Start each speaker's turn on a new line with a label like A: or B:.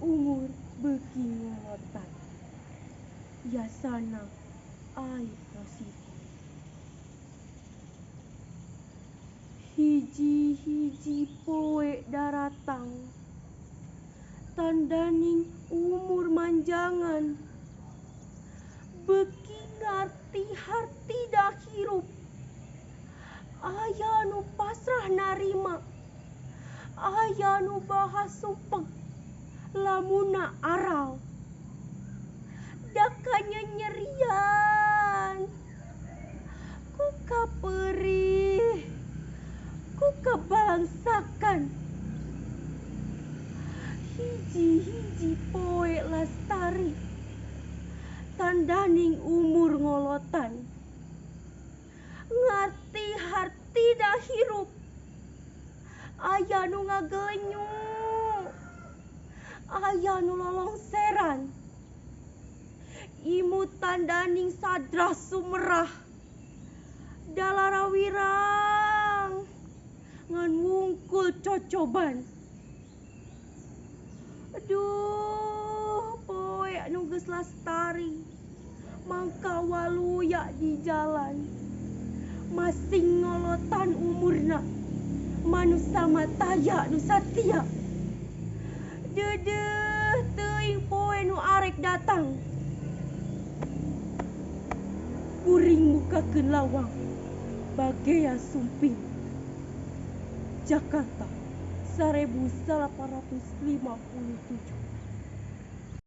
A: Umur beuki ngolotan. Yasana Ai Rosidi. Hiji-hiji poe daratang tandaning umur manjangan, beuki ngarti hartina hirup. Aya nu pasrah narima, aya nu bahas sumpek lamunna aral. Da kanyanyerian ku kapeurih, ku kabalangsakan. Hiji-hiji poe lastari tandaning umur ngolotan, ngarti hartina hirup. Aya nu ngagelenyu, aya nu lolongseran. Imut tandaning sadrah sumerah, dalarawirang ngan wungkul cocoban. Aduh, poe anu geus lastari mangka waluya di jalan. Masing ngolotan umurna, manusa mah taya nu satia. Deudeuh teuing poe nu arek datang. Kuring mukakeun lawang bagea sumping. Jakarta 1857.